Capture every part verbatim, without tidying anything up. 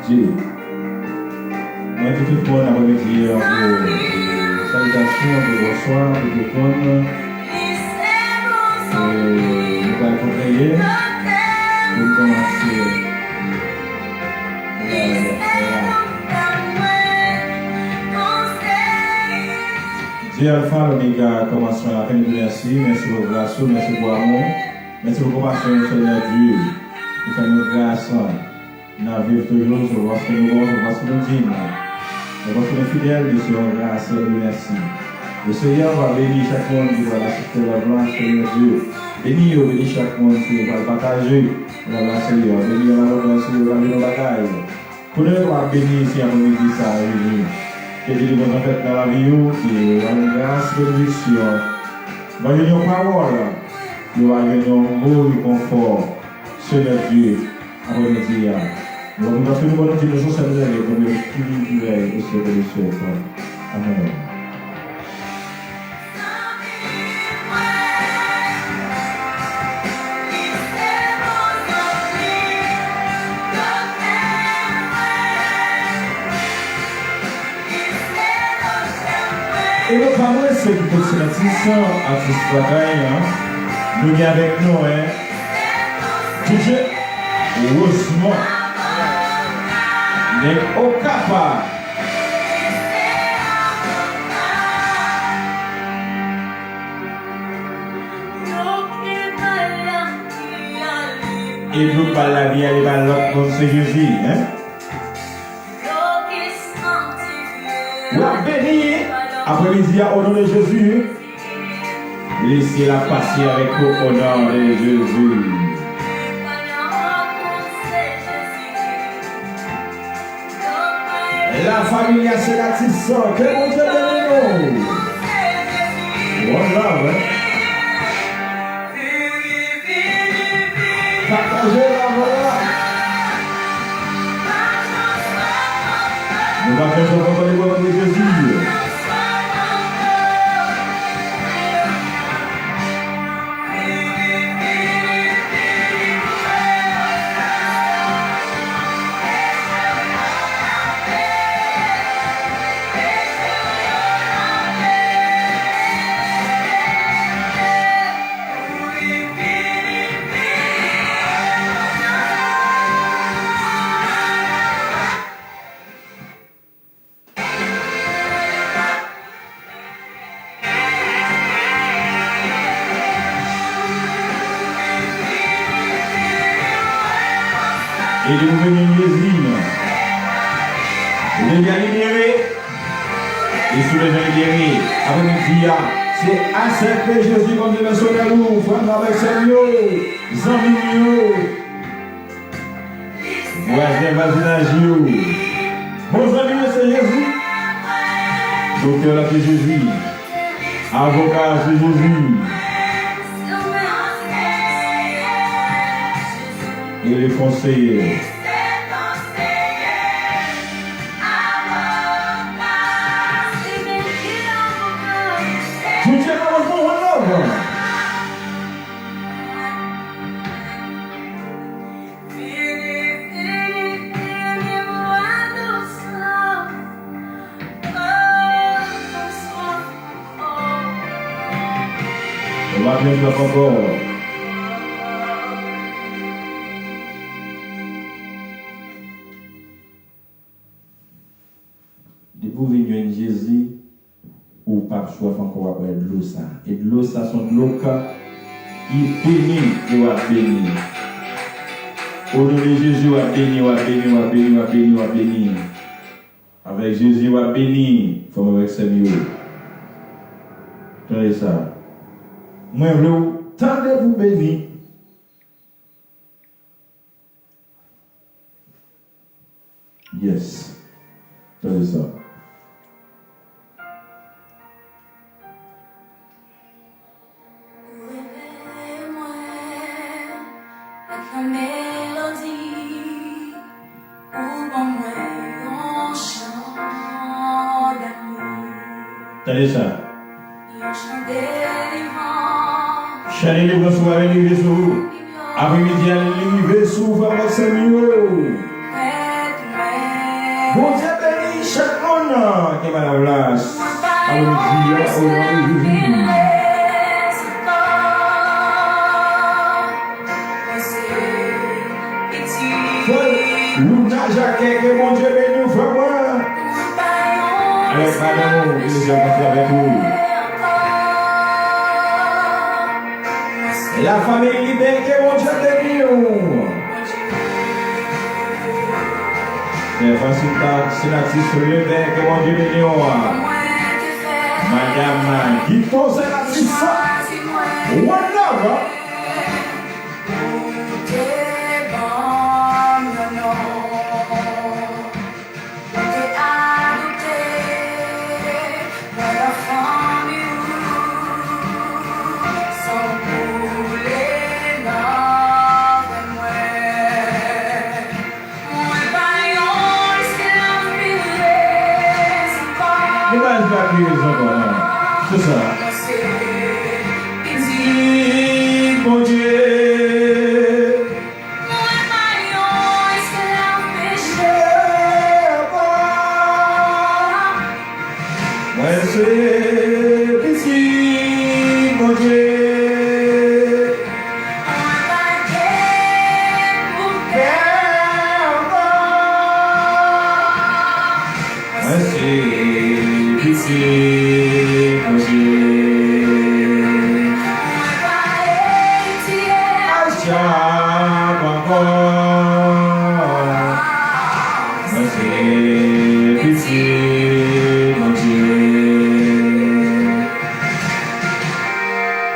Dye. Mwen di tout moun aprèmidi an pou, e, salitasyon, pou bonswa, pou tout moun. E, nou pral kontinye pou n kòmanse. Dye Alfa, Lomega, kòmansman, lafen, nou di mèsi, mèsi pou gras ou, mèsi pou amou, mèsi pou konpasyon ou, Senyè Dye. Ou fè nou gras. N ap viv toujou, se paske nou bon, se paske nou diy. Se paske nou fidèl, Dye, se yon gras, Senyè, mèsi. Le Senyè va beni chak moun ki pral asiste live la, Senyè Dye. Beni yo, beni chak moun ki pral pataje live la, Senyè. Beni yo, Senyè, va vin yon bagay. Pou nou kapab beni isi aprèmidi sa a, Jezi. Ke delivrans an fèt nan lavi yo, ke yo va jwenn gras, benediksyon. Va jwenn yon pawòl, yo va jwenn yon mo rekonfò. Senyè Dye, aprèmidi a. Nou rekonèt ke nou bon Dye, nou sou sèn leve, nou privilèj e se benediksyon. Amèn. E nou pa prese pou tout se atis, atis lakay, en. Nou gen avèk nou, en, D J Rosemont. Nèg Okap. E nou ba lavi ale ba lòt moun, se Jezi, en. W ap beni aprèmidi a, o non de Jezi. Lese la pase avèk ou, o non de Jezi. La familia se la ti sò. Ke Bondye beni nou. One love, en. Pataje la, vwala. Nou pa fè chòk ankò, li pran Jezi. E li ouvri men Jezi. Li deja libere. E si w bezwen libere, aprèmidi a, se asèpte Jezi kòm Sovè pèsonèl ou, frè m avèk sè m yo, zanmi m yo. Vwazen, vwazinaj yo. Bon zanmi yo se Jezi. Doktè la se Jezi. Avoka a se Jezi. E le konseye. Tout se kòmansman, one love. Ou pa plen pran ankò. Depi w vin jwenn Jezi, ou p ap swaf ankò, w ap bwè dlo sa. E dlo sa se yon dlo k, ki beni, e w ap beni. O non de Jezi, w ap beni, w ap beni, w ap beni, w ap beni, w ap beni. Avèk Jezi, w ap beni, frè m avèk sè m yo. Tande sa. Mwen vle w tande pou beni. Yes. Tande sa. Ou reveye mwen ak yon melodi, ou ban mwen yon chan damou. Tande sa. Yon chan delivrans. Chan delivrans ou ap rive sou ou. Aprèmidi a rive sou ou, frè m ak sè m yo. Bondye beni chak moun ki ba la plas. Alonji, o non de Jezi. Frè Luna Jacquet, ke Bondye beni w, frè mwen. Avèk madanm ou, ke Bondye kontinye avèk ou. La famille Liben, ke Bondye beni w. Sè Francine Sinatis Liben, ke Bondye beni w. Madanm Guito Sinatis, one love. Ou te adopte mwen nan fanmi ou, san w koule nan venn mwen. Mwen pa yon esklav pi reyèz ankò. Nou pa esklav pi reyèz ankò, non. Se sa. Mwen se pitit Bondye. Mwen pa yon esklav peche ankò. Mwen se pitit Bondye. Mwen pa gen pou pè ankò. Mwen se pitit Bondye. Mwen pa eritye esklav ankò. Mwen se pitit Bondye.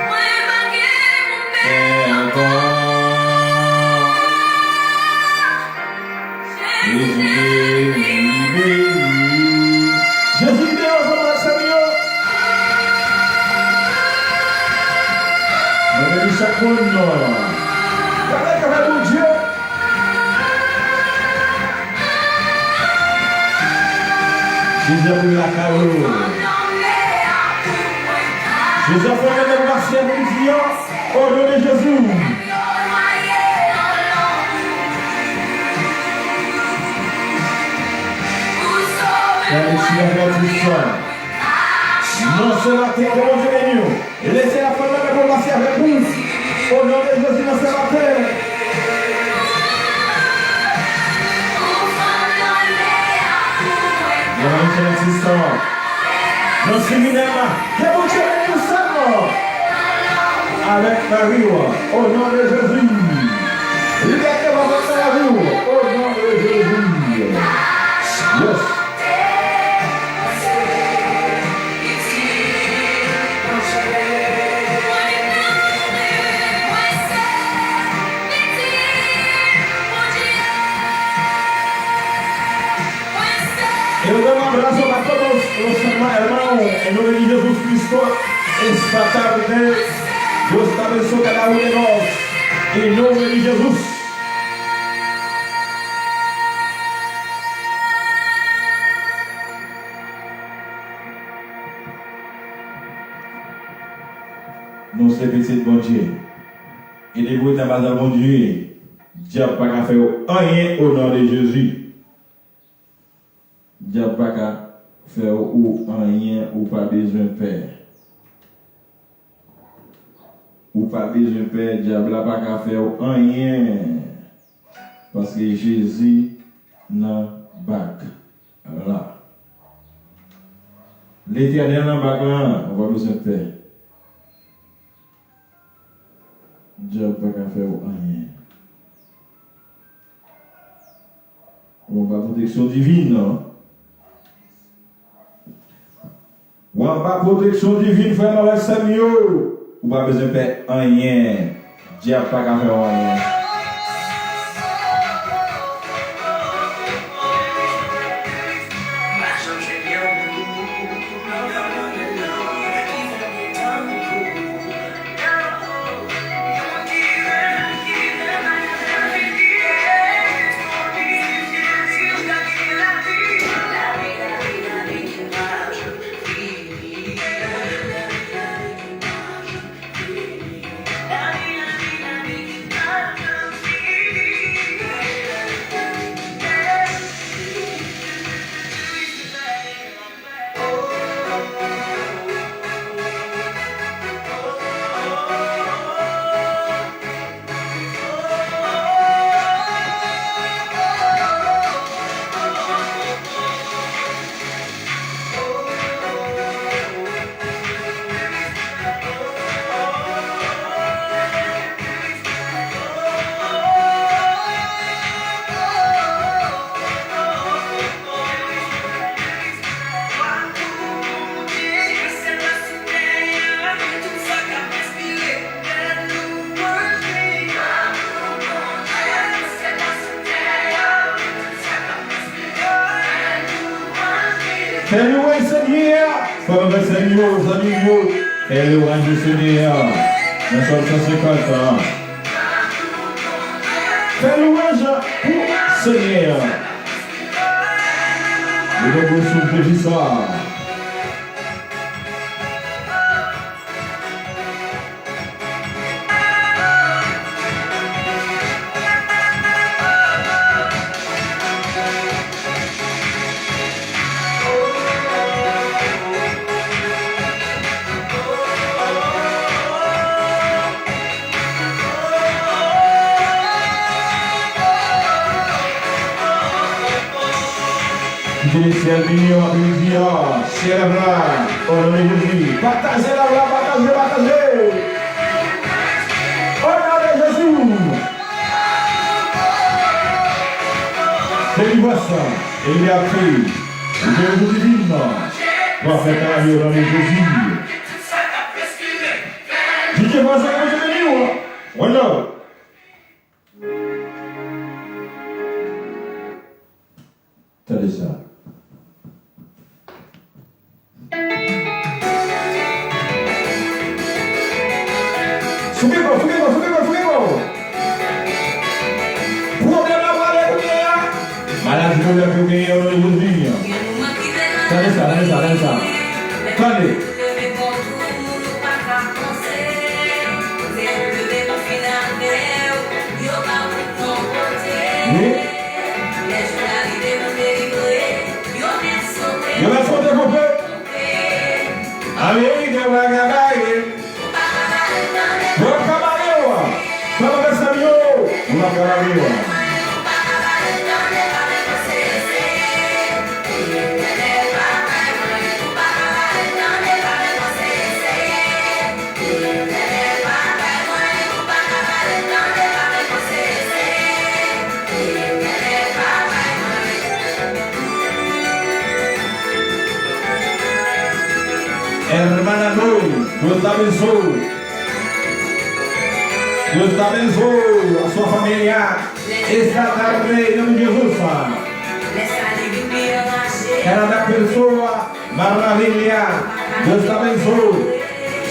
Mwen pa gen pou pè ankò. Jezi beni, beni. Jezi beni, frè m ak sè m yo. Mwen beni chak moun. Gade travay Bondye. Jezi ap vin lakay ou. Jezi ap fè yon lèt masyè pou li di yo. O non de Jezi. Gade si la fè ti sa. Nan se maten, ke Bondye beni w. Lese la fè yon lèt masyè avèk ou. O non de Jezi, nan se maten. Nan se maten. Nan siminèl la, ke Bondye beni w sèlman. Avèk mari w, o non de Jezi. Libète w avèk mari w, o non de Jezi. Yes. E yo dè m abrazo a todos los hermanos en nombre de Jesús Cristo esta tarde. Dios está bendiciendo cada uno de nos en nombre de Jesús. Nou se pitit Bondye. E depi w rete nan pazal Bondye, dyab pa ka fè w anyen o non de Jezi. Dyab pa ka fè w anyen, ou pa bezwen pè. Ou pa bezwen pè, dyab la pa ka fè w anyen. Paske Jezi nan bak la. Letènèl nan bak la, ou pa bezwen pè. Dyab pa ka fè w anyen. Ou anba pwoteksyon divin, non? Ou anba pwoteksyon divin, frè m avèk sè m yo. Ou pa bezwen pè anyen. Dyab pa ka fè w anyen. Fè lwanj Senyè a, frè m avèk sè m yo, zanmi m yo. Fè lwanj Senyè a. Nan Sòm san senkant an. Fè lwanj pou Senyè a. Li gen gwo souf de vi sa. Kite lesyèl beni w apremidi a. Syèl la, o non de Jezi. Pataje la, la, pataje, pataje. O non de Jezi. Delivrans, e liberté. Libere nou divin. Pwofèt la, o non de Jezi. Didye Vazan, Bondye beni w. One love. Tande sa. Souke kò, souke kò, souke kò, souke kò. Pwoblèm la prale kounye a. Maladi pwoblèm pou genyen o non de Jezi. Tande sa, tande sa, tande sa. Tande. Wi. Yo mèt sote konpe. Ameriken pa ka bare. Yo pa ka bare w. Frè m avèk sè m yo, yo pa ka bare w. Hermana Noy, Dios la benzo. Dios la benzo a su familia. Esta tarde, en el nombre de Jesús. Cada persona Maravilha. Dios la benzo.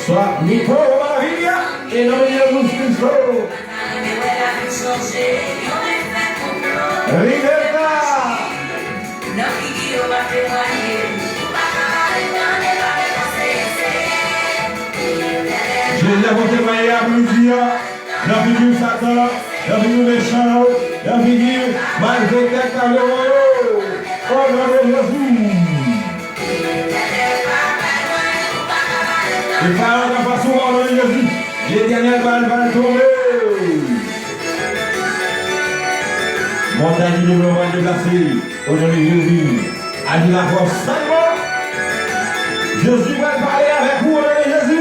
Swa mi povo maravilha. En el nombre de Jesús Cristo. Libertad. Jezi ap temwaye a plizyè. Nan figi Satan, nan figi mechan yo, nan figi malfektè k ap devan yo. O non de Jezi. E pawòl nan fas ou, o non de Jezi. Letènèl va, va tonbe. Montay ki te vle w va deplase. O non de Jezi, aji la fòs sèlman. Jezi pral pale avèk ou, o non de Jezi.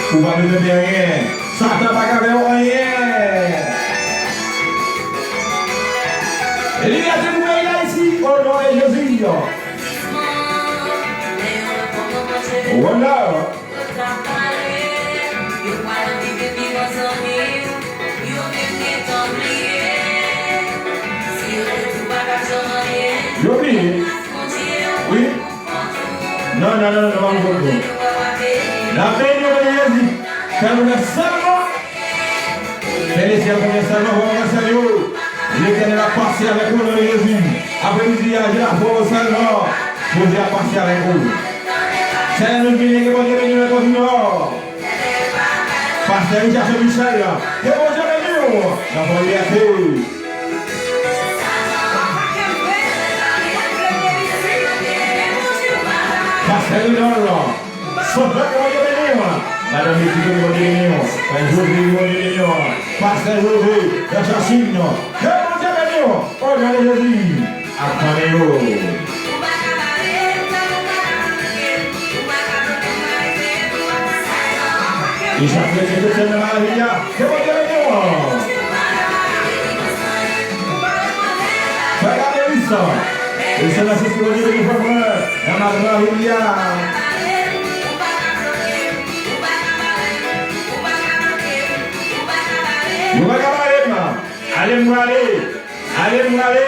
Ou pa bezwen pè anyen. Satan pa ka fè w anyen. E libète pou peyi Dayiti, o non de Jezi. One love. Yo bliye. Wi. Non, non, non, non, non, non, non. N ap beni w, beni Jezi. Fè nou wè sèlman. Fè lesyèl konnen sèlman, fè nou wè sèl yo. Letènèl ap pase avèk ou, non de Jezi. Apremidi a, aji la fòs sèlman. Bondye ap pase avèk ou. Sèl nou ki gen Bondye beni nou, Bondye nou. Pastè Richardson Michel, ke Bondye beni w. Nan fò libète. Pastè Rinald, Sandra, ke Bondye beni w. Madanm Meti, ke Bondye beni w. Pè Jove, ke Bondye beni w. Pastè Jove, Pè Chachin, ke Bondye beni w. O non de Jezi. Ak fanmi yo. E chak kretyen, kretyen nan mari a, ke Bondye beni w. Frè Gabelis, e se nan sesi Bondye beni frè mwen, nan mari a. Yo pa ka bare m. Ale m prale. Ale m prale.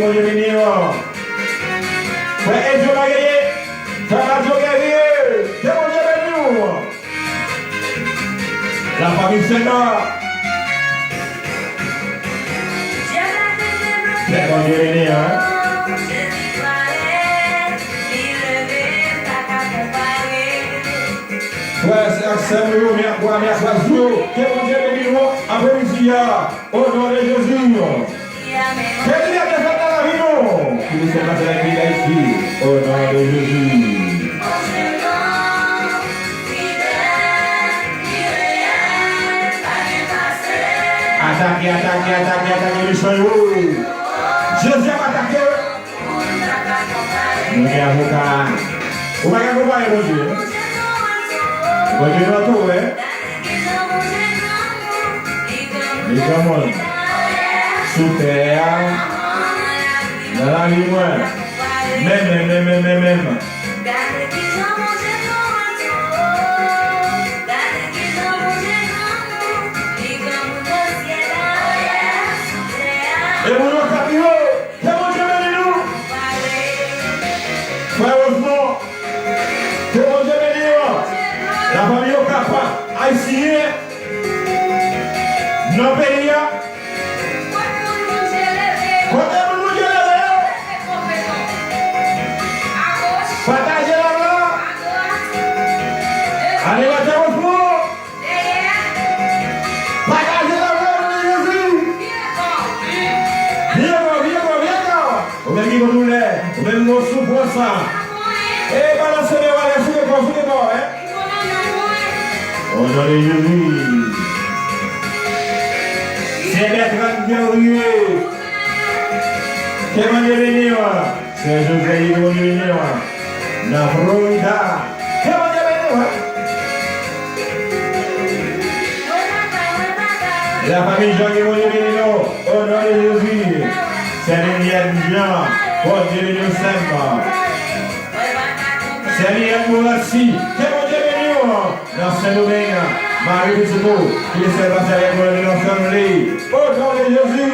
Bondye beni w. Frè Edjo Mageye, frè Madjo Guerrier, ke Bondye beni w. La famille Sena. Ke Bondye beni w. Frè ak sè nou yo, mèkwè, mèkwè yo, ke Bondye beni nou apremidi a, o non de Jezi. Ke limyè de fèt nan lavi nou. Ki nou sèl nan fè peyi Dayiti, o non de Jezi. Atake, atake, atake, atake mechan yo. Jezi ap atake. Nou gen avoka. Ou pa ka konpare Bondye. Bondye nan tou, wi. Li granmoun. Sou tè a. Nan lavi mwen. Men, men, men, men, men, men. Gade kijan Bondye granmoun. Gade kijan Bondye granmoun. Frè Rosemond, ke Bondye beni w. Lafanmi Okap, Ayisyen nan peyi a. Kote moun Bondye leve yo? Pataje live la. Animatè Rosemond. Pataje live la, non de Jezi. Vye kò, vye kò, vye kò. Ou menm ki gon doulè, ou menm ki gon soufrans. E balanse men w anlè, souke kò, souke kò, en. O non de Jezi. Sè Bertrand Guerrier. Ke Bondye beni w. Sè José Hidro Junior nan Florida. Ke Bondye beni w. Lafanmi Jean, ke Bondye beni nou. O non de Jezi. Sè Liliane Jean, Bondye beni w sè m. Sè Liliane Morancy, ke Bondye beni w. Nan Sendomeng, mari pitit ou, ke Lesenyè pase avèk nou nan fanmi. O non de Jezi.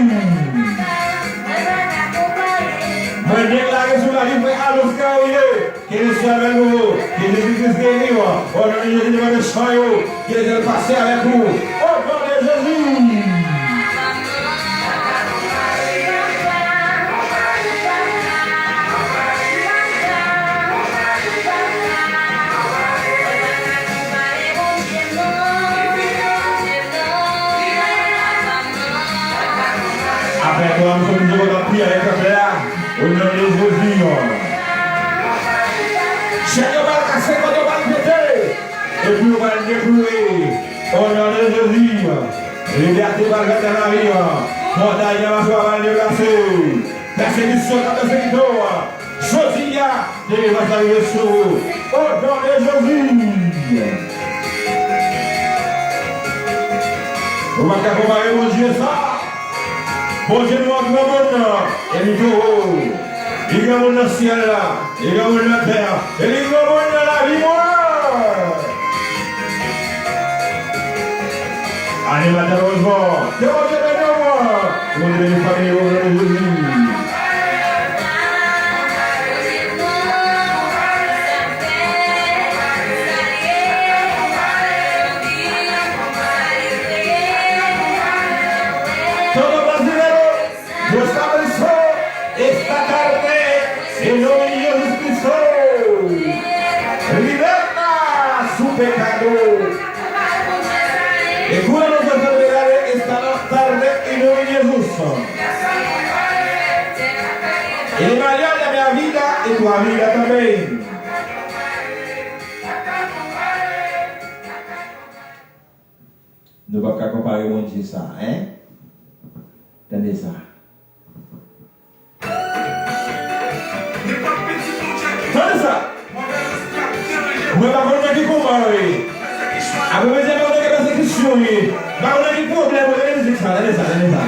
Mwen deklare sou lavi frè Alonz Carrier, ke Lesenyè avèk ou, ke Jezi Kris beni w. O non de Jezi, devan mechan yo, ke Lesenyè pase avèk ou. O non de Jezi. Apre twa, m sot di w ap priye avèk pèp la, o non de Jezi. Chèn yo pral kase, kòd yo pral pete, epi yo pral deboure, o non de Jezi. Libète pral fèt nan lavi, montay nan machwa pral deplase, pèsekisyon k ap pèsekite w, jodi a, delivrans la rive sou ou. O non de Jezi. Ou pa ka konpare Bondye sa. Bondye nou an granmoun nan, e li gwo. Li granmoun nan syèl la, li granmoun nan tè a, e li granmoun nan lavi mwen. Animatè Rosemond, ke Bondye beni w. Bondye beni fanmi Rosemond Jezi. Tonton Basilero. Dios avanzó esta tarde en nombre de Jesucristo. Liberta su pecado. E cura los enfermedades esta tarde en nombre de Jesús. El Emanuel de mi vida y tu vida también. Nou p ap ka konpare Bondye sa, en? Tande sa. Tande sa. Mwen pa konn nan ki konba yo ye. Apre mwen di, pa konn nan ki pèsekisyon ye. Pa konn nan ki pwoblèm yo ye, mizik sa, tande sa, tande sa.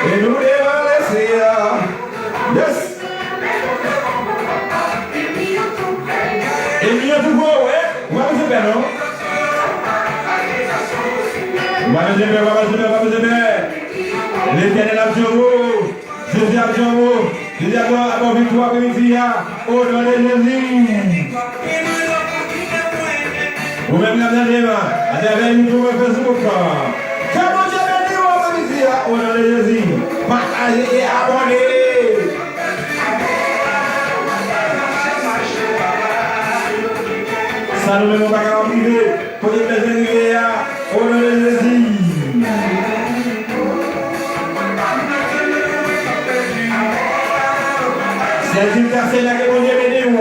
E nou devan Lesenyè. Yes. E li an tou vre, wi. Ou pa bezwen pè, non. Ou pa bezwen pè, ou pa bezwen pè, ou pa bezwen pè. Letènèl ap di yon mo. Jezi ap di yon mo. Jezi ap di yon mo. Ap ba w viktwa apremidi a. O non de Jezi. Ou menm k ap tande m, atravè YouTube, Facebook, ke Bondye beni w apremidi a, o non de Jezi. Pataje e abòne. Sa nou menm nou pa kapab rive kote n bezwen rive a, o non de Jezi. Sè Zilda Sena, ke Bondye beni w.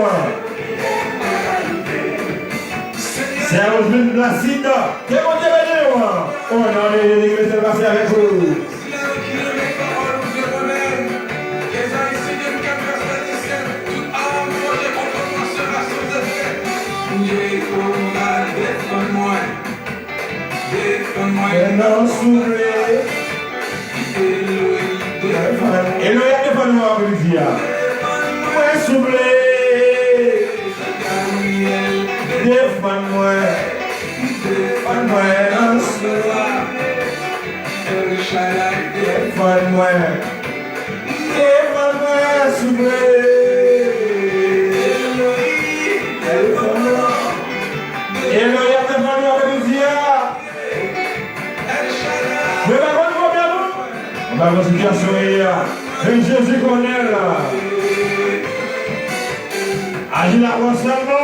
Sè Roseline Placide, ke Bondye beni w. O non de Jezi, ke Lesenyè pase avèk ou. Mwen nan souple. Eloy ap defann nou apremidi a. Mwen souple. Defann mwen. E fanm mwen souple. E fanm mwen. E Eloy ap nan fanmi aprèmidi a. Mwen pa konn pwoblèm ou. Mwen pa konn sitiyasyon ou ye a. Men Jezi konnen l. Aji la pou sèlman.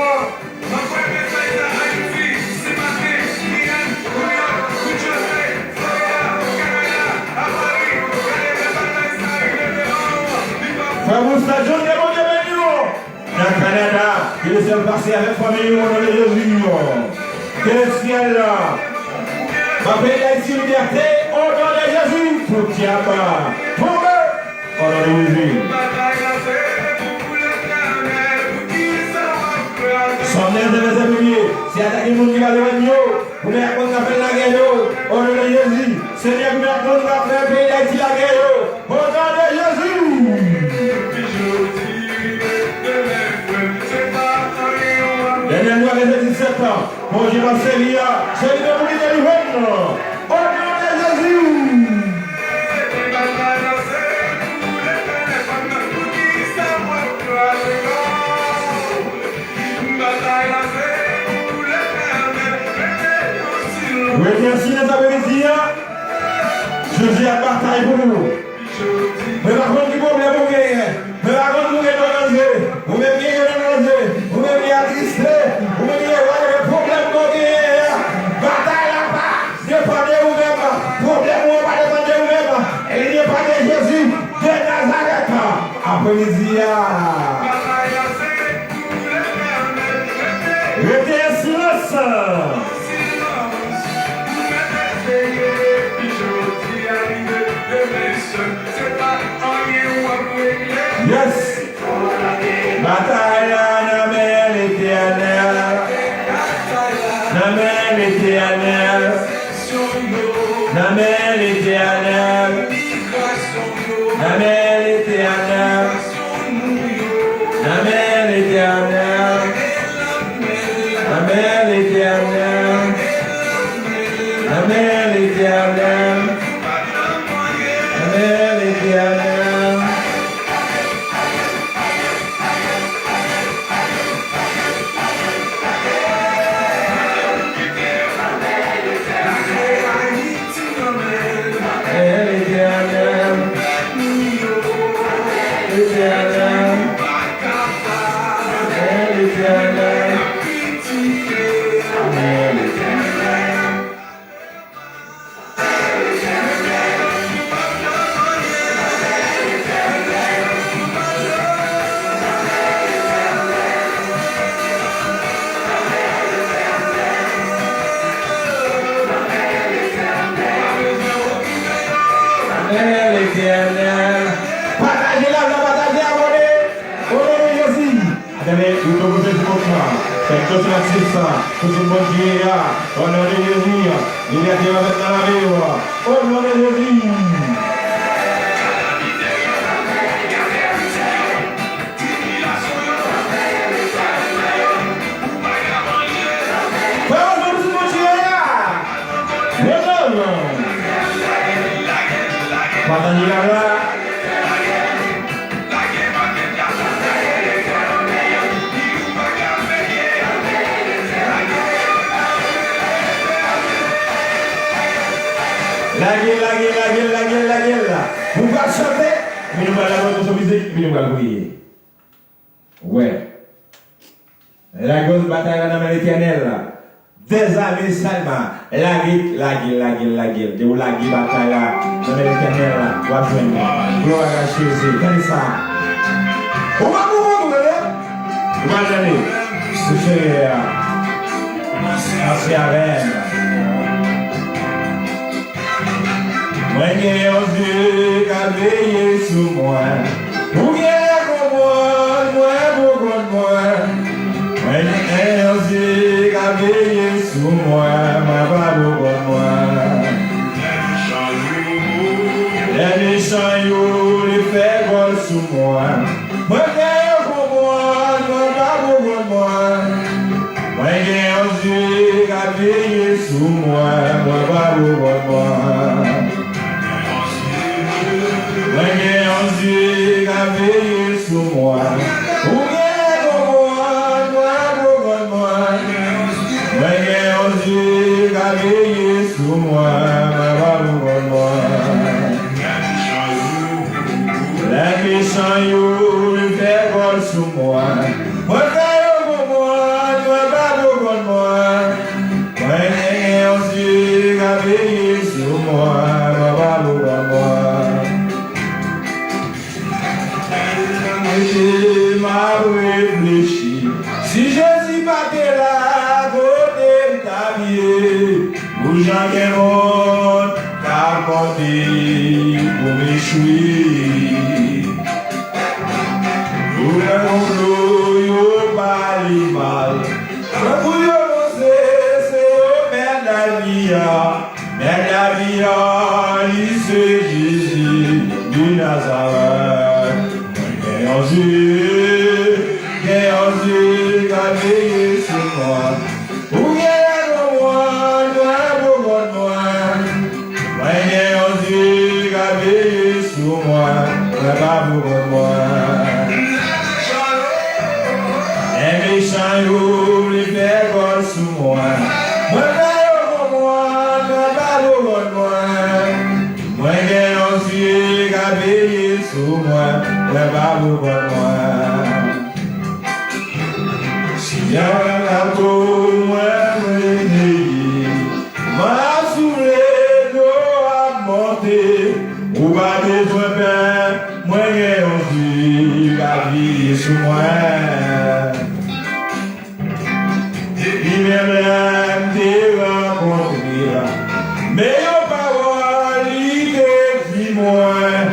Frè Mousta John, ke Bondye beni w. Nan Kanada, ke lesyèl pase avèk fanmi w o non de Jezi. Ke lesyèl la ba peyi Dayiti libète o non de Jezi. Tout dyab tonbe o non de Jezi. Sòm nèf, vèsè premye. Si atake moun ki pa devan yo, Goumen ak moun k ap fè lagè yo, o non de Jezi. Senyè, goumen ak moun k ap fè peyi Dayiti lagè yo, o non de Jezi. Dènye nou a vèsè disèt. Bondye m ap sèvi a, se li menm ki delivre m. O non de Jezi. Rete an silans aprèmidi a. Jezi ap batay pou nou. Mwen pa konn ki pwoblèm ou genyen. Mwen pa konn ou gen nan danje. Ou menm ki gen nan danje. Ou menm ki atriste. Ou menm ki gen whatever pwoblèm ke w genyen an. Batay la pa depann de ou menm. Pwoblèm ou an pa depann de ou menm. Li depann de Jezi de Nazarèt. Aprèmidi a. Rete an silans. Yes. Batay la nan men Letènèl. Nan men Letènèl. Nan men Letènèl. Nan men Letènèl. Nan men Letènèl. Nan men Letènèl. Nan men Letènèl. Nan men Letènèl. Letènèl, Letènèl, Letènèl. Letènèl. Pataje live la, pataje, abòne. O non de Jezi. Atende, YouTube, Facebook, TikTok, sa, Facebook, Bondye a. O non de Jezi, libète yo avèk nan lavi yo. O non de Jezi. Frè, o non de Bondye a. O non. Pataje live la. Lage l, lage l, lage l, lage l, lage l. Nou pral chante, epi nou pral adore sou mizik, epi nou pral priye. Wè. Lage batay la nan men Letènèl. Dèzame sèlman. Lage, lage, lage, lage. Depi w lage batay la nan men Letènèl, w ap jwenn li. Glwa a Jezi. Tande sa. Ou pa pou kont ou, tande. Ou pa tande. Se Senyè a. Mache avè m. Mwen gen yon Dye k ap veye sou mwen. Ou genlè konprann mwen pou kont mwen. Mwen gen yon Dye k ap veye sou mwen, mwen pa pou kont mwen. Lè mechan yo vle fè gòl sou mwen. Mwen fè yo konprann, mwen pa pou kont mwen. Mwen gen yon Dye k ap veye sou mwen, mwen pa pou kont mwen. Pou jan gen moun k ap konte pou m echwe. Ouvè konplo yo pale mal. Tankou yo panse se yo mèt lavi a. Mèt lavi a, li se Jezi de Nazarèt. Mwen gen yon Dye, gen yon Dye k ap veye sou mwen. Ou gen lè konprann mwen pou kont mwen. Mwen gen yon Dye k ap veye sou mwen. Mwen pa pou kont mwen. Lè mechan yo vle fè kòl sou mwen. Mwen fè yo konprann mwen pa pou kont mwen. Mwen gen yon Dye k ap veye sou mwen. Mwen pa pou kont mwen. Seyè, nan tou mwen mwen ye. Van ap soufle, dlo ap monte. Ou pa bezwen pè, mwen gen yon Dye k ap veye sou mwen. Depi menm lè m te rankontre l, men yon pawòl li te di mwen,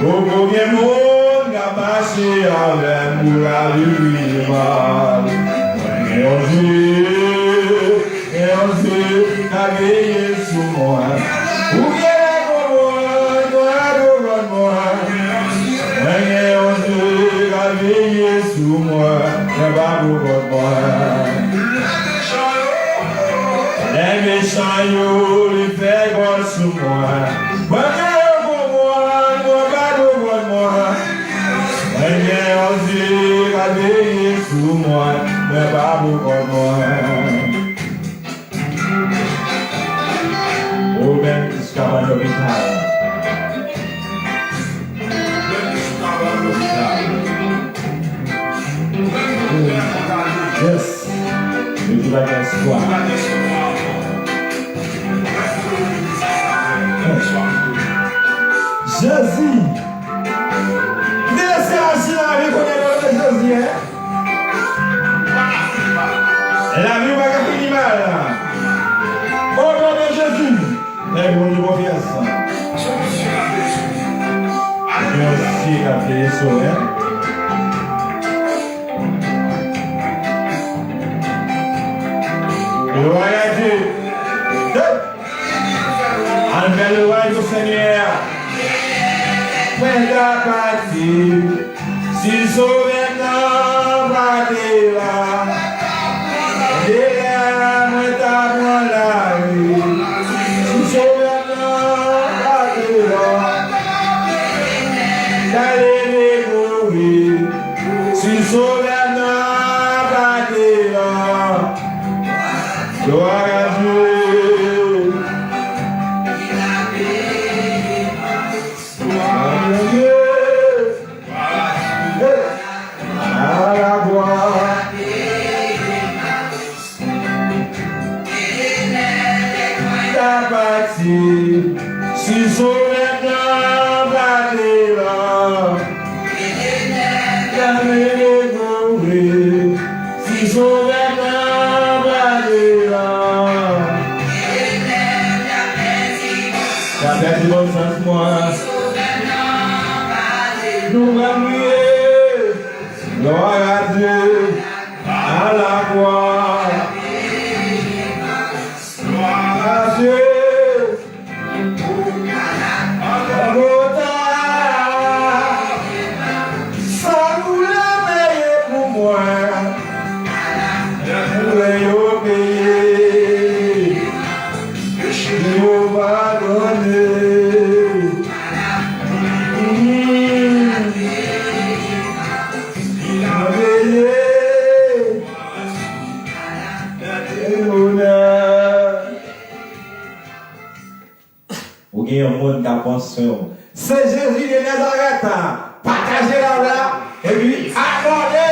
poko gen moun k ap mache avè m pou lavi m pi mal. Mwen gen yon Dye, gen yon Dye k ap veye sou mwen. Ou gen lè konprann mwen, konprann mwen. Mwen gen yon Dye k ap veye sou mwen, mwen pa pou kont mwen. Lè mechan yo vle fè kòl sou mwen, mwen gen yon konprann mwen pa pou kont mwen. Mwen gen yon Dye k ap veye sou mwen, mwen pa pou kont mwen. Ou menm ki sou kabann lopital. Yes. Yo di pa gen espwa. Jezi. Mesye aji lavi konnen non de Jezi, en. Lavi w pa ka fini mal. O non de Jezi. Fè Bondye konfyans. Mèsi k ap veye sou mwen. Glwa a Dye. Hey! Ann fè lwanj pou Senyè a. Mwen ta pati, si Sovè m nan pa te la. Delè mwen ta pran lari, si Sovè m nan pa te la. Ta leve kouri, si Sovè m nan pa te la. Gloire à Dieu. Gloire à Dieu. Hey. À la gloire. Ta pati, si Sovè m nan pa te la. Ta mele mouri, si Sovè m nan pa te la. Ta pèdi bon sans mwen. Nou pral kriye. Gloire à Dieu, à la gloire. Gloire à Dieu. Golgota, sa nou la peye pou mwen. Pou yo peye, yo padone. Mm. Peye. E onè. Ou gen yon moun k ap pran swen w. Se Jezi de Nazarèt. Pataje live la, epi abòne.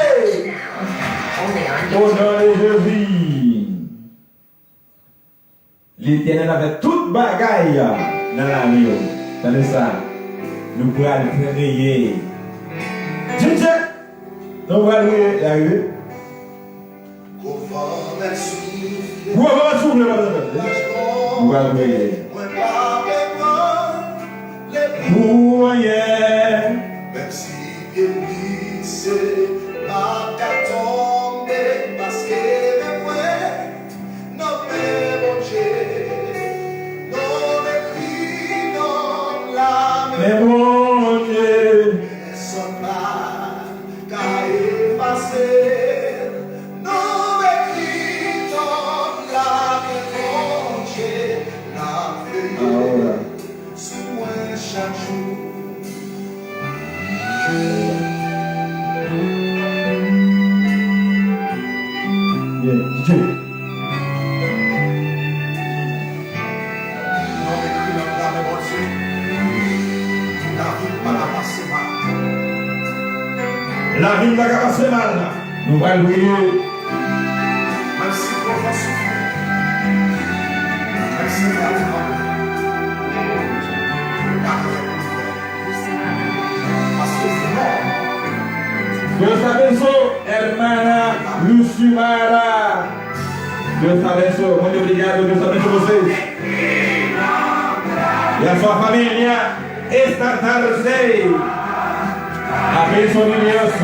O non de Jezi. Letènèl ap fè tout bagay nan lavi w. Tande sa. Nou pral priye. Djidje! Nou pral priye. L arive. Kou van mèt soufle. Gwo vant soufle, nou pral priye. Pou anyen. Menm si pye m glise, m ap ka tonbe, paske men mwen nan men Bondye. Non m ekri, non m lame. Men Bondye. Pèsonn pa ka efase. Non m ekri, non m lame, Bondye. L ap veye sou mwen chak jou. Yeah, D J. Non m ekri nan lamen Bondye. Lavi m pa ka pase mal. Lavi m pa ka pase mal. Nou pral priye. Menm si gwo van soufle, menm si lari tranble, pa pè pou pè. Paske se mò. Dios abençoe, hermana Lucimara. Dios abençoe. Muito obrigado, Dios abençoe vocês. E a sua família. Esta tarde, a bênção de Deus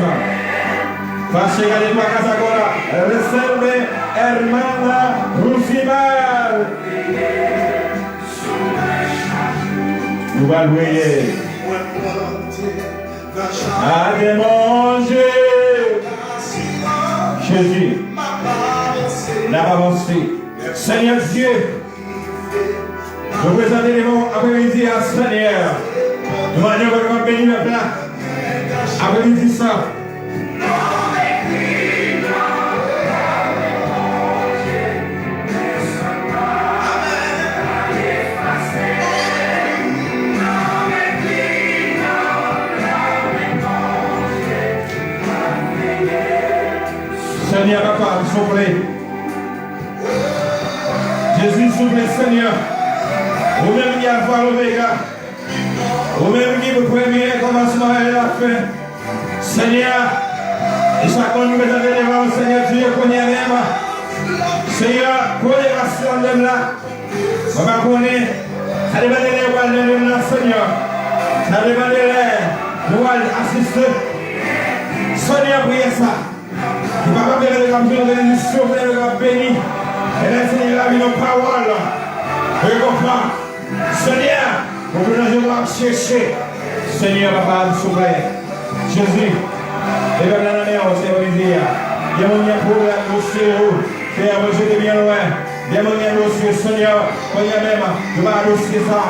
vai chegar em tua casa agora. Recebe, hermana Rusimar. Nou va louer. Adè Bondye. Jezi, n ap avanse. Senyè Dye, nou prezante devan w apremidi a, Senyè. Nou mande w pou w beni pèp la apremidi sa. Senyè, papa, souple. Jezi, souple, Senyè. Ou menm ki Alfa, Omega. Ou menm ki premye kòmansman e lafen. Senyè, e chak moun ki prezante devan w, Senyè Dye, kounye a menm. Senyè, kote rasyon menm la. Mwen pa konnen. Sa depann de lè yo pral nan menm nan, Senyè. Sa depann de lè nou pral asiste. Senyè, priyè sa. Ki pa kanpe nan yo k ap jwenn benediksyon, men yo k ap beni. Emen, Senyè, lavi nou pawòl. Rekonfò. Senyè, ou vle nan je nou ap chèche. Senyè, papa, souple. Jezi, e pèp la nan men w, Senyè, midi a. Gen moun gen pwoblèm dosye yo. Senyè, mwen jete byen lwen. Gen moun gen dosye, Senyè, kounye a menm, yo pa dosye sa.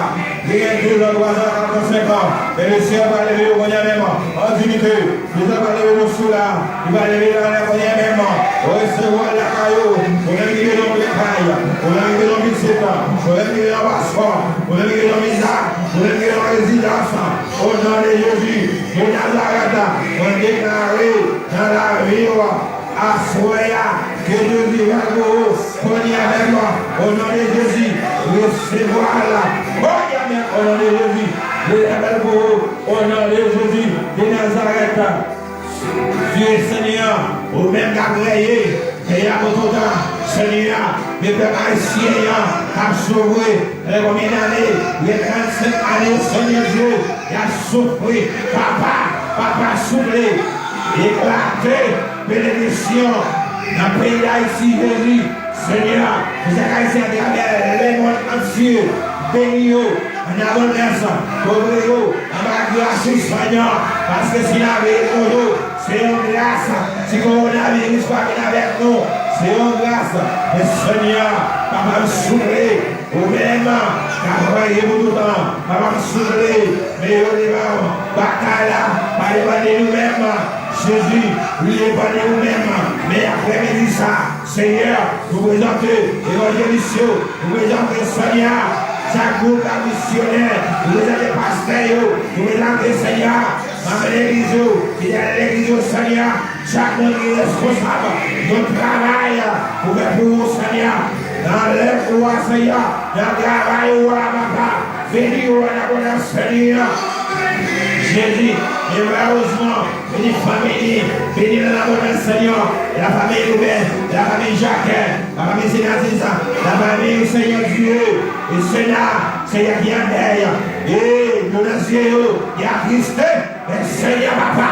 Li gen de zan, twa zan, kat zan, senk an. Men Senyè pral leve yo kounye a menm, an diyite. Li pral leve dosye w la. Li pral leve la, la, kounye a menm. Ou resevwa l lakay ou. Ou menm ki bezwen yon kay. Ou menm ki bezwen yon pitit. Ou menm ki bezwen yon paspò. Ou menm ki bezwen yon viza. Ou menm ki bezwen yon rezidans. O non de Jezi de Nazarèt, mwen deklare nan lavi w, aswè a, ke Jezi fè l pou ou, kounye a menm, o non de Jezi, resevwa l, kounye a menm, o non de Jezi, Jezi fè l pou ou, o non de Jezi de Nazarèt. Dye Senyè, ou menm k ap rèye, Senyè, pou toutan, Senyè, men pèp ayisyen an k ap soufri, gen konbyen ane, gen trannsenk ane, Senyè Dye, y ap soufri. Papa, papa, souple, eklate benediksyon nan peyi Dayiti, Jezi, Senyè, pou chak ayisyen atravè lemonn antye, beni yo, an abondans, kouvri yo anba gras ou, Senyè, paske si lavi nou, se yon gras. Si kowonaviris pa vin avèk nou, se yon gras. Men Senyè, papa m souple, ou menm k ap rèye pou toutan, papa m souple, men yo devan batay la, pa depann de nou menm. Jezi, li depann de ou menm. Men aprèmidi sa, Senyè, nou prezante evanjelis yo, nou prezante, Senyè, chak gwoup la misyonè, nou prezante pastè yo, nou prezante, Senyè, manm legliz yo, fidèl legliz yo, Senyè, chak moun ki responsab yon travay pou fè pou ou, Senyè, nan lèv ou a, Senyè, nan travay ou a, papa, beni yo an abondans, Senyè. Jezi, e malèrezman, beni fanmi li, beni nan labondans, Senyè, la famille Louben, la famille Jacques, la famille Sinasis, la famille Senyè Dye, e Sena, Senyè ki an dèy, e yo nan zye yo, y atriste, men Senyè Papa,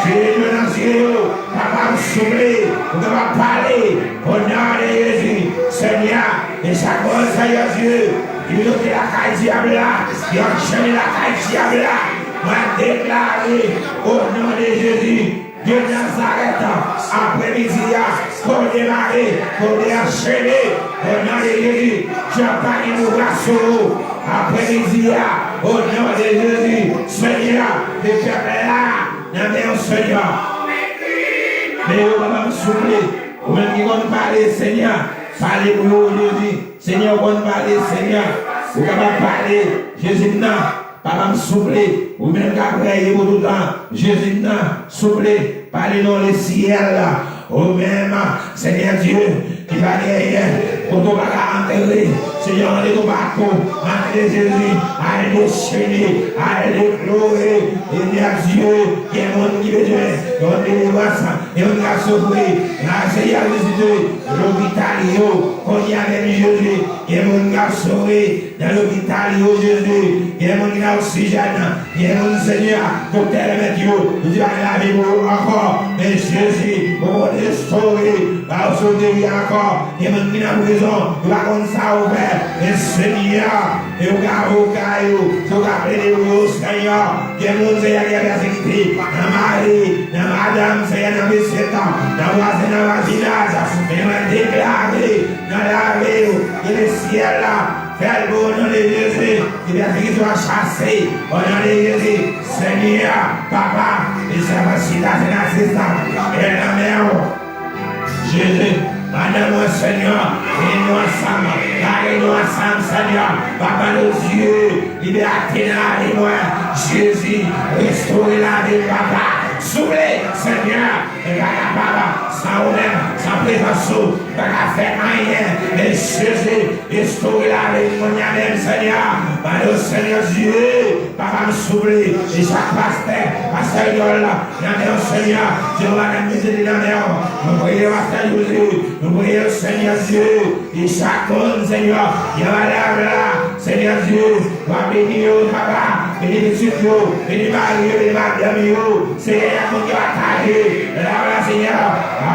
Dye yo nan zye yo, Papa m souple, ou kapab pale, o non de Jezi, Senyè, e chak moun, Senyè Dye, Yo te lakay dyab la, yo anchene lakay dyab la. Mwen deklare, o non de Jezi de Nazarèt, aprèmidi a, kote mare, kote anchene, o non de Jezi, dyab pa gen pouvwa sou ou. Aprèmidi a, o non de Jezi, Senyè, de pèp la, nan men w, Senyè. Men yo pa ban m souple. Ou menm ki konn pale, Senyè, pale pou yo, Jezi. Senyè, ou konn pale, Senyè. Ou kapab pale, Jezi m nan. Papa m souple. Ou menm k ap rèye pou toutan, Jezi m nan. Souple, pale non lesyèl. Ou menm, Senyè Dye, ki pa genyen kote w pa ka antre. Senyè, antre tou patou. Antre, Jezi. Al dechene, al deklore. Senyè Dye, gen moun ki bezwen yon delivrans. Gen moun k ap soufri, Senyè vizite lopital yo, kounye a menm Jezi, gen moun k ap soufri nan lopital yo, Jezi, gen moun ki nan oksijèn, gen moun, Senyè, doktè remèt yo, yo di pa gen lavi pou yo ankò, men Jezi, ou konn restore, ba yo sot geri ankò, gen moun ki nan prizon, yo pa konn sa yo fè, men Senyè, e yo ka avoka yo, se yo ka plede pou yo, Senyè, gen moun, Senyè, ki ap pèsekite, nan mari, nan madanm, Senyè, nan pitit, nan vwazen, nan vwazinaj. Men mwen deklare nan lavi w, ke lesyèl la fè l pou w, o non de Jezi, ke pèsekisyon an chase, o non de Jezi, Senyè, Papa, e sèman chita, se nan asistan, e nan men w. Jezi, madanm mwen, Senyè, beni nou ansanm, gade nou ansanm, Senyè, Papa nou Dye, libète nan lavi mwen, Jezi, restore lavi m, Papa, souple, Senyè, e pa kapab, san ou menm, san prezans ou, pa ka fè anyen, men Jezi, restore lavi m kounye a menm, Senyè, mande w, Senyè Dye, Papa m souple, e chak pastè, pastè Yòl, nan men w, Senyè, Jewova, nan mizeri nan men w. Nou priye w, Pastè Jezi. Nou priye w, Senyè Dye. E chak moun, Senyè, ki anba lèv la, Senyè Dye, w ap beni yo, Papa. Beni pitit yo, beni mari yo, beni madanm yo. Senyè, y ap moun ki pataje lèv la, Senyè.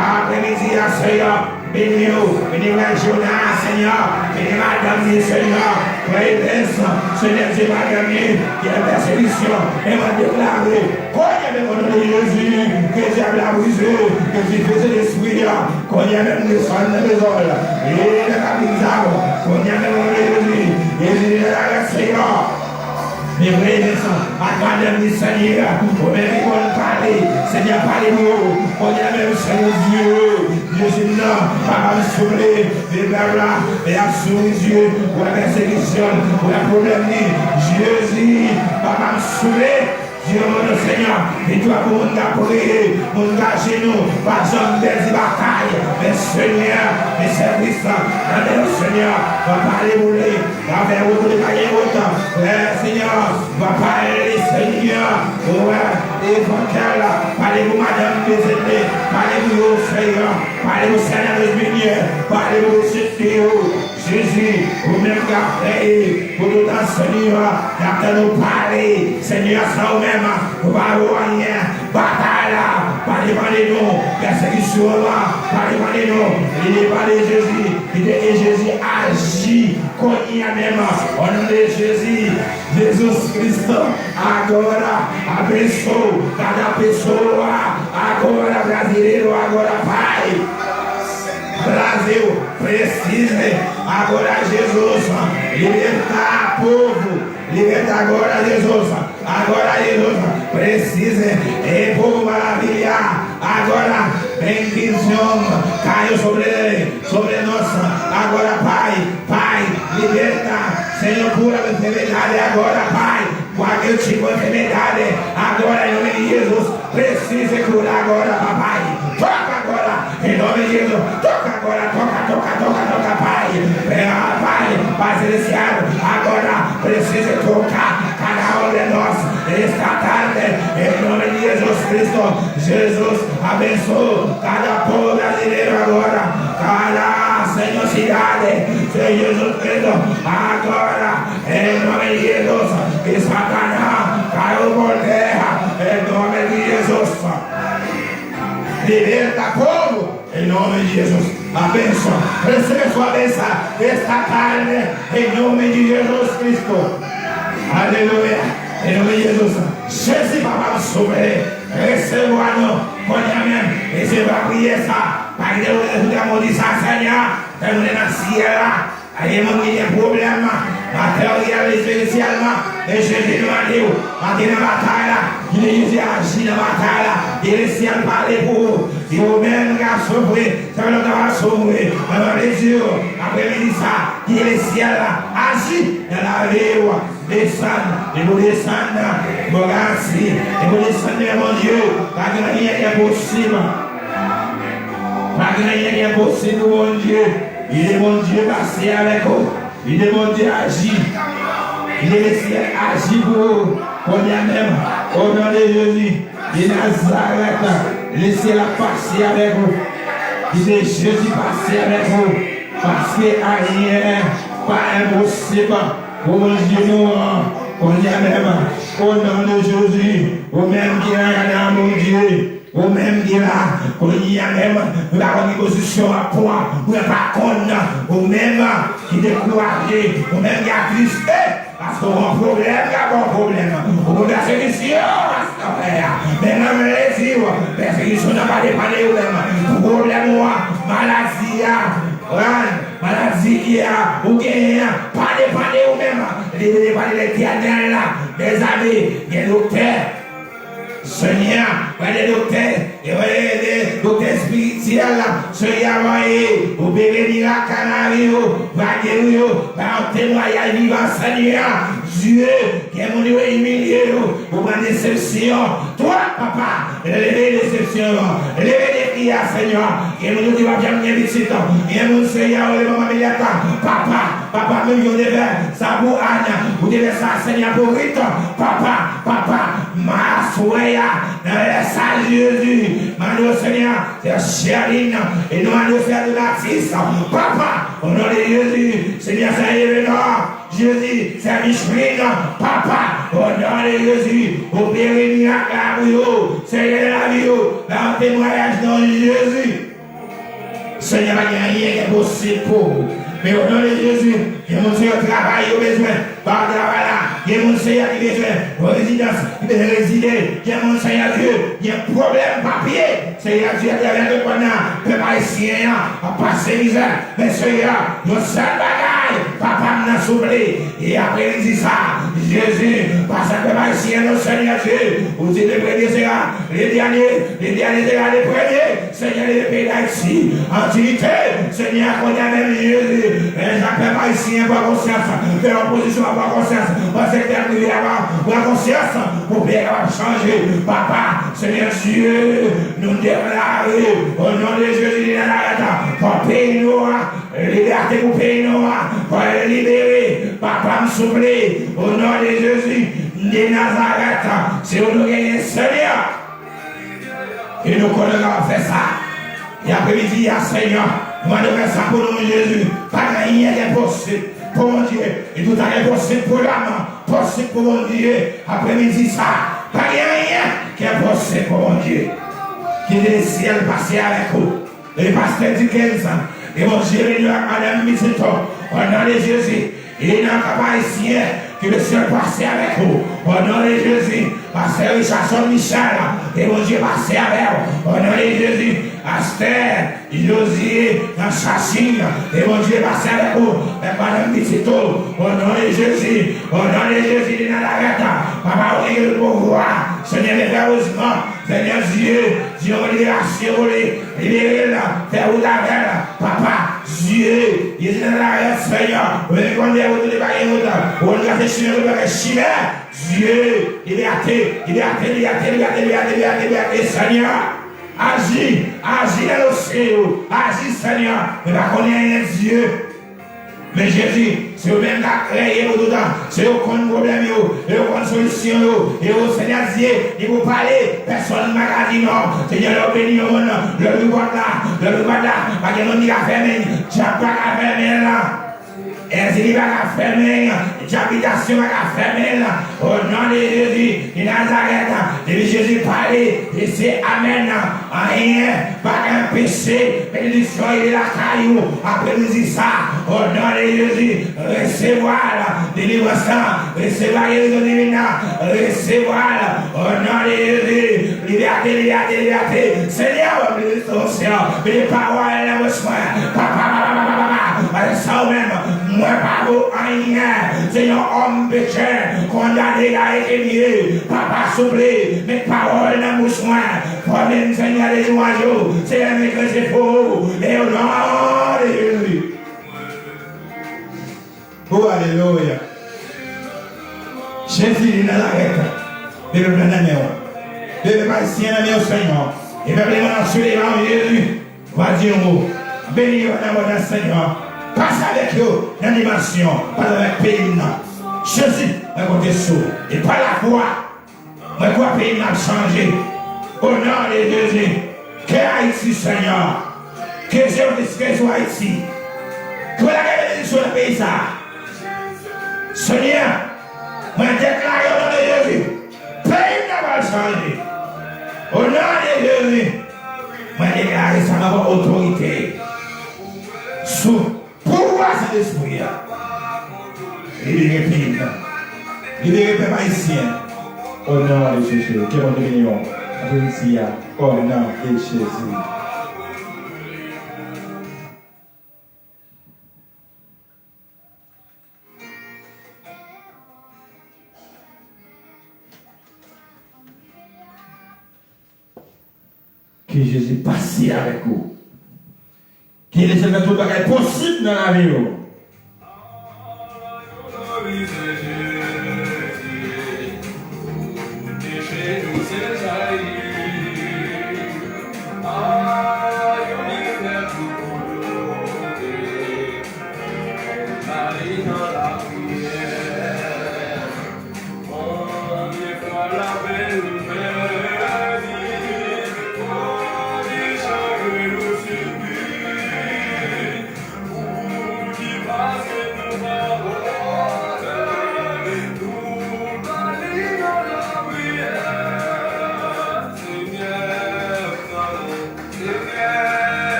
Aprèmidi a, Senyè. Beni yo, beni frè Jona, Senyè, beni madanm li, Senyè, frè Evens, Senyè Dye madanm li, ki nan pèsekisyon, e mwen deklare, kounye a menm o non de Jezi, ke dyab la brize, ke dife Sentespri a, kounye a menm desann nan mezon l, e nan kapital, kounye a menm o non de Jezi, Jezi de Nazarèt, Senyè. Men frè Evens ak madanm li, Senyè, ou menm ki konn pale, Senyè, pale pou yo. Kounye a menm, Senyè Dye, Jezi m nan, Papa m souple, men pèp la, men y ap souri, Dye, ou wè pèsekisyon l, ou wè pwoblèm li, Jezi, Papa m souple, Dye, o non, Senyè, viktwa pou moun k ap priye, moun k ajenou, pa janm pèdi batay, men Senyè, men sèvis, nan men w, Senyè, w ap pale pou li. Avè wout ou li pa gen wout. Frè, Senyè, va pale, Senyè. Ou wè, evanjèl, pale pou madanm Bezenne, pale pou yo, Senyè. Pale pou Sènatris Minyè, pale pou pitit li yo. Jezi, ou menm k ap veye pou toutan, Senyè, n ap tann ou pale. Senyè, san ou menm, nou pa vo anyen. Batay la pa depann de nou. Pèsekisyon an pa depann de nou. Li depann de Jezi. Li de, e Jezi aji kounye a menm. O non de Jezi, Jesus Cristo, agora abençoa cada pessoa, agora brasileiro, agora Pai. Brasil precisa, agora Jesus, liberta povo, liberta agora Jesus. Agora Jesus presize, e povo maravilha. Agora bendición caiu sobre, sobre nós. Agora, Pai, Pai, liberta. Senhor, cura a enfermidade agora, Pai. Qualquer tipo de enfermidade, agora em nome de Jesus, presize curar agora, Papai. Toca agora, em nome de Jesus. Toca agora, toca, toca, toca, toca, Pai. É, Pai, Pai Celestial, agora preciso tocar cada um de nós. Em nome de Jesus Cristo, Jesus abençoa cada povo brasileiro agora, cada senhosidade, Senhor Jesus Cristo, agora, em nome de Jesus, que Satanás caiu por terra, em nome de Jesus. Liberta povo, em nome de Jesus. A benção. Receba sua benção. Esta tarde, em nome de Jesus Cristo. Aleluia. Em nome de Jesus. Jezi, papa, m souple. Resevwa nou. Kounye a menm. Resevwa priyè sa. Pa kite nou rezoud a modi sa, Senyè. Fè nou nan syèl la. Gen moun ki gen pwoblèm materyèl, espirityèlman, men Jezi nou mande w, antre nan batay la, kite Jezi aji nan batay la, kite lesyèl pale pou ou, se ou menm ki ap soufri, se ou menm ki ap soufri, mwen mande Dye, aprèmidi sa, kite lesyèl la aji nan lavi w, desann, depi w desann, bon garanti, depi w desann devan Bondye, pa gen anyen ki enposib, pa gen anyen ki enposib pou Bondye. Kite Bondye pase avèk ou. Kite Bondye aji. Kite Lesyèl aji pou ou. Kounye a menm, o non de Jezi de Nazarèt, Lesyèl ap pase avèk ou. Kite Jezi pase avèk ou. Paske anyen pa enposib pou Bondye nou an. Kounye a menm, o non de Jezi, ou menm ki nan Bondye. Ou menm ki la, kounye a menm, m pa konn ki pozisyon w ap pran, mwen pa konn, ou menm ki dekouraje, ou menm ki atriste, paske w gen pwoblèm, w gen pwoblèm, ou gen pèsekisyon, pastè, men mwen vle di w, pèsekisyon nan pa depann de ou menm, pwoblèm ou a, maladi a, maladi ki a, ou genyen an, pa depann de ou menm, li depann de Letènèl la, dèzame, gen doktè, Senyè, prale doktè, e prale doktè espirityèl la. Senyè, va opere mirak nan lavi yo, va geri yo, ba yon temwayaj vivan, Senyè. Dye, gen moun yo imilye yo, ou pran desepsyon. Twa, papa, leve desepsyon yo, leve defi a, Senyè. Gen moun yo di w ap janm gen pitit, gen moun, Senyè, ou leve manman Milèt, papa, papa, menm jan w te fè sa pou Ann, ou te fè sa, Senyè, pou Rit, papa, papa, aswè a, nan lè sa, Jezi, mande w, Senyè, fè Chèlin, e nou mande w fè Donatis, papa, o non de Jezi, Senyè, fè Elenò, Jezi, fè Micheline, papa, o non de Jezi, opere mirak la pou yo, Senyè, nan lavi yo, ba yo temwayaj nan Jezi. Senyè, pa gen anyen ki enposib pou ou. Men o non de Jezi, gen moun, Senyè, travay yo bezwen, ba yo travay la. Gen moun, Senyè, ki bezwen rezidans, ki bezwen rezide. Gen moun, Senyè Dye, gen pwoblèm papye. Senyè Dye, atravè telefòn nan, pèp ayisyen an ap pase mizè. Men Senyè, yon sèl bagay, papa m nan souple. E aprèmidi sa, Jezi, pase ak pèp ayisyen an, Senyè Dye, ou di le premier sera le dernier, le dernier sera le premier. Senyè, leve peyi Dayiti an diyite. Senyè, kounye a menm, Jezi, men jan pèp ayisyen pran konsyans, fè opozisyon an pran konsyans, pran sektè prive a pran konsyans, pou peyi a kapab chanje. Papa, Senyè Dye, nou deklare, o non de Jezi de Nazarèt, pou peyi nou an, libète pou peyi nou an, pou libere. Papa m souple, o non de Jezi de Nazarèt, se ou nou genyen, Senyè. E nou konnen w ap fè sa. E aprèmidi a, Senyè, nou mande w fè sa pou nou, Jezi. Pa gen anyen ki enposib pou Bondye. E tout sa ki enposib pou lòm, posib pou Bondye. Aprèmidi sa, pa gen anyen ki enposib pou Bondye. Kite lesyèl pase avèk ou. E pastè Dickens, ke Bondye beni w ak madanm pitit ou. O non de Jezi, e nan kòb ayisyen, ke Lesyèl pase avèk ou. O non de Jezi, pastè Richardson Michel, ke Bondye pase avè w. O non de Jezi, pastè Josie nan Chachin, ke Bondye pase avèk ou. Ak madanm pitit ou. O non de Jezi, o non de Jezi de Nazarèt, papa ou gen tout pouvwa. Senyè, men erezman, Senyè Dye, Dye, yon liberasyon pou li. Libere l, fè wout avè l, papa, Dye, Jezi Nazarèt, Senyè, ou menm ki konn fè wout, ou te pa gen wout, ou konn trase chimen, ou te pa gen chimen, Dye, libète, libète, libète, Senyè, aji, aji nan dosye yo, aji, Senyè, men pa konnen anyen, Dye. Men Jezi, se yo menm k ap règne pou toutan. Se yo konn pwoblèm yo, yo konn solisyon yo. E yo, Senyè Dye, li pou pale, pèsonn pa ka di non. Senyè, lè w beni yon moun, lè w louvri pòt la, lè w louvri pòt la, pa gen moun ki ka fèmen l. Dyab pa ka fèmen l. Èzili pa ka fèmen l. Dyabitasyon pa ka fèmen l. O non de Jezi de Nazarèt, depi Jezi pale, e se amèn. Anyen pa ka anpeche benediksyon rive lakay ou. Aprè nou di sa, o non de Jezi, resevwa l, delivrans lan, resevwa gerizon divin nan, resevwa l, o non de Jezi, libète, libète, libète. Senyè, ban m benediksyon, mete pawòl nan bouch mwen. Papa, papa, papa, papa, papa, sa ou menm, mwen pa vo anyen. Se yon òm peche, kondane, egare, e mye. Papa, souple, met pawòl nan bouch mwen. Fòme m, Senyè, de lwanj ou. Senyè, met grenn jefo ou. E o non de Jezi. O, alelouya. Jezi de Nazarèt. Bebe nan men w. Bebe ayisyen nan men w, Senyè. E pèp li nan sou li nan Jezi. Va di yon mo. Beni yo nan abondans, Senyè. Pase avèk yo nan dimansyon. Pase avèk peyi m nan. Jezi, mwen konte sou ou. E pa lafwa, mwen kwè peyi m ap chanje. O non de Jezi. Ke Ayiti, Senyè. Ke Jewova ke sou Ayiti. Ke w lage benediksyon nan peyi sa a. Senyè, mwen deklare o non de Jezi. Peyi m nan pral chanje. O non de Jezi. Mwen deklare sa nan otorite. Sou pouvwa Sentespri a. Libere peyi m nan. Libere pèp ayisyen. O non de Jezi. Ke Bondye beni w. Apremidi a. O non de Jezi. Ke Jezi pase avèk ou. Ke Lesenyè fè tout bagay posib nan lavi w.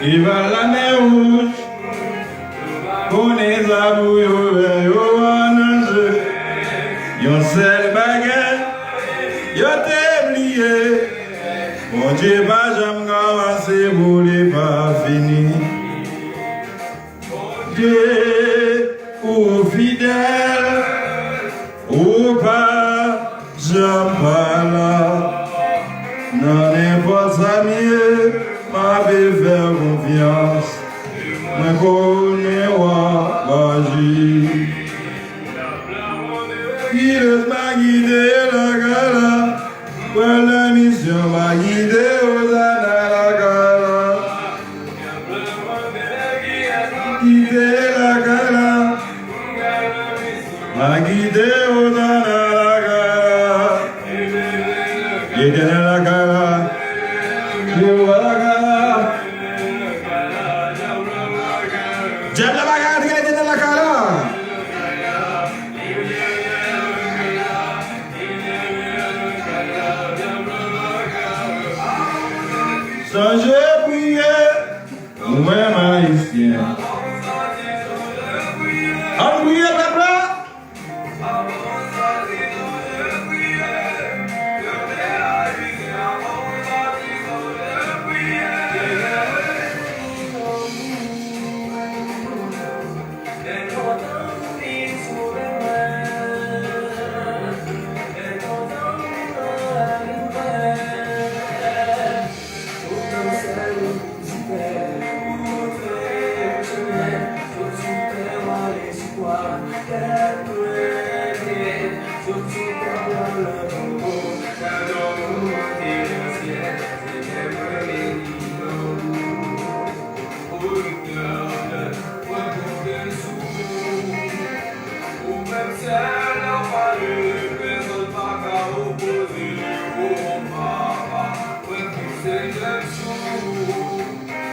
Rival Lanmè Wouj, konnen sa pou yo fè yo an danje. Yon sèl bagay yo te bliye, Bondye pa janm kòmanse pou li pa fini. Bondye, ou fidèl, ou pa janm pa la. Nan nenpòt sa m ye, m ape fè w konfyans. Mwen kite lakay la. M a kite Osana lakay la. Letènèl lakay la. Jewova lakay la. Dyab la pa ka antre, Letènèl lakay la. Sonje priye. Ou menm Ayisyen. Ann priye pèp la. Ou menm sèl anpale, pèsonn pa ka opoze. O Papa, mwen pouse tèt sou ou.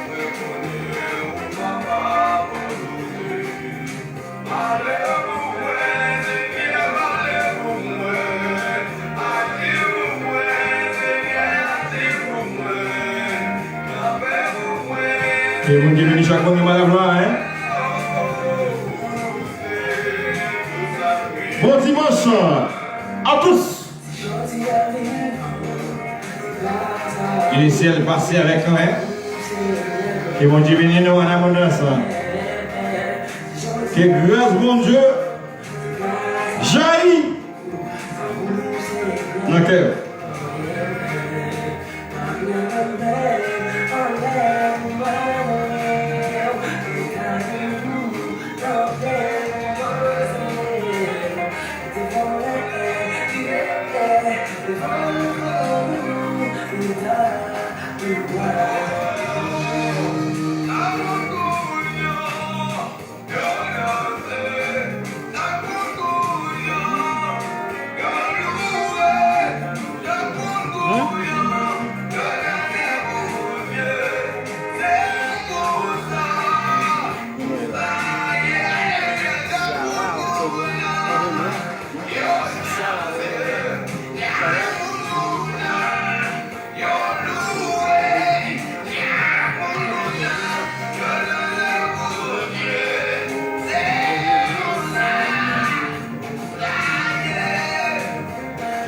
Mwen konnen ou pa ka abandone. Pale pou mwen, Senyè, pale pou mwen. Aji pou mwen, Senyè, aji pou mwen. Kanpe pou mwen. Ke Bondye beni chak moun ki nan lavwa, hein? Bon dimanche à tous. Ke le syèl pase avèk nou, hein? Ke Bondye beni nou an abondans. Ke gras Bondye jayi nan kè yo.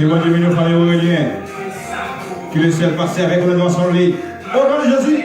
Ke Bondye beni w, fanmi Aurelien. Ke le syèl pase avèk ou nan non sanble. O non de Jezi.